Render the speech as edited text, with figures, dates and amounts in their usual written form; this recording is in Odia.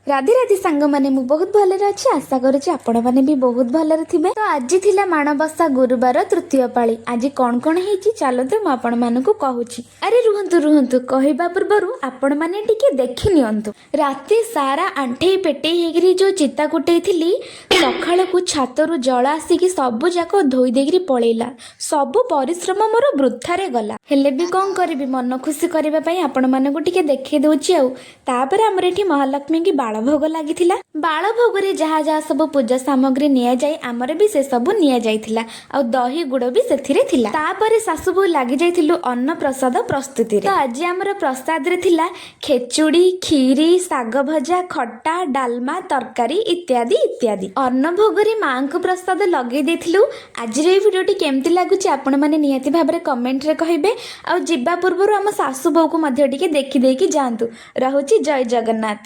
ରାଧେ ରାଧେ ସାଙ୍ଗମାନେ, ମୁଁ ବହୁତ ଭଲରେ ଅଛି। ଆଶା କରୁଛି ଆପଣମାନେ ବି ବହୁତ ଭଲରେ ଥିବେ। ତ ଆଜି ଥିଲା ମାଣବସା ଗୁରୁବାର ତୃତୀୟ ପାଳି। ଆଜି କଣ କଣ ହେଇଛି, ଚାଲନ୍ତୁ ମୁଁ ଆପଣମାନଙ୍କୁ କହୁଛି। ଆରେ ରୁହନ୍ତୁ ରୁହନ୍ତୁ, କହିବା ପୂର୍ବରୁ ଆପଣମାନେ ଟିକେ ଦେଖି ନିଅନ୍ତୁ। ରାତି ସାରା ଆଣ୍ଠେଇ ପେଟେଇ ହେଇକିରି ଯୋଉ ଚିତା କୁଟେଇଥିଲି, ସକାଳକୁ ଛାତରୁ ଜଳ ଆସିକି ସବୁ ଯାକ ଧୋଇ ଦେଇକିରି ପଳେଇଲା। ସବୁ ପରିଶ୍ରମ ମୋର ବୃଥାରେ ଗଲା। ହେଲେ ବି କଣ କରିବି, ମନ ଖୁସି କରିବା ପାଇଁ ଆପଣମାନଙ୍କୁ ଟିକେ ଦେଖେଇ ଦଉଛି। ଆଉ ତାପରେ ଆମର ଏଠି ମହାଲକ୍ଷ୍ମୀକି ବାଳଭୋଗ ଲାଗିଥିଲା। ବାଳଭୋଗରେ ଯାହା ଯାହା ସବୁ ପୂଜା ସାମଗ୍ରୀ ନିଆଯାଏ, ଆମର ବି ସେ ସବୁ ନିଆଯାଇଥିଲା। ଆଉ ଦହି ଗୁଡ଼ ବି ସେଥିରେ ଥିଲା। ତାପରେ ଶାଶୁ ବୋହୂ ଲାଗି ଯାଇଥିଲୁ ଅନ୍ନ ପ୍ରସାଦ ପ୍ରସ୍ତୁତିରେ। ତ ଆଜି ଆମର ପ୍ରସାଦରେ ଥିଲା ଖେଚୁଡ଼ି, କ୍ଷୀରି, ଶାଗ ଭଜା, ଖଟା, ଡାଲମା, ତରକାରୀ ଇତ୍ୟାଦି ଇତ୍ୟାଦି। ଅନ୍ନ ଭୋଗରେ ମାଆଙ୍କୁ ପ୍ରସାଦ ଲଗେଇ ଦେଇଥିଲୁ। ଆଜିର ଏଇ ଭିଡ଼ିଓଟି କେମିତି ଲାଗୁଛି, ଆପଣମାନେ ନିହାତି ଭାବରେ କମେଣ୍ଟରେ କହିବେ। ଆଉ ଯିବା ପୂର୍ବରୁ ଆମ ଶାଶୁ ବୋହୂକୁ ମଧ୍ୟ ଟିକେ ଦେଖିଦେଇକି ଯାଆନ୍ତୁ। ରହୁଛି, ଜୟ ଜଗନ୍ନାଥ।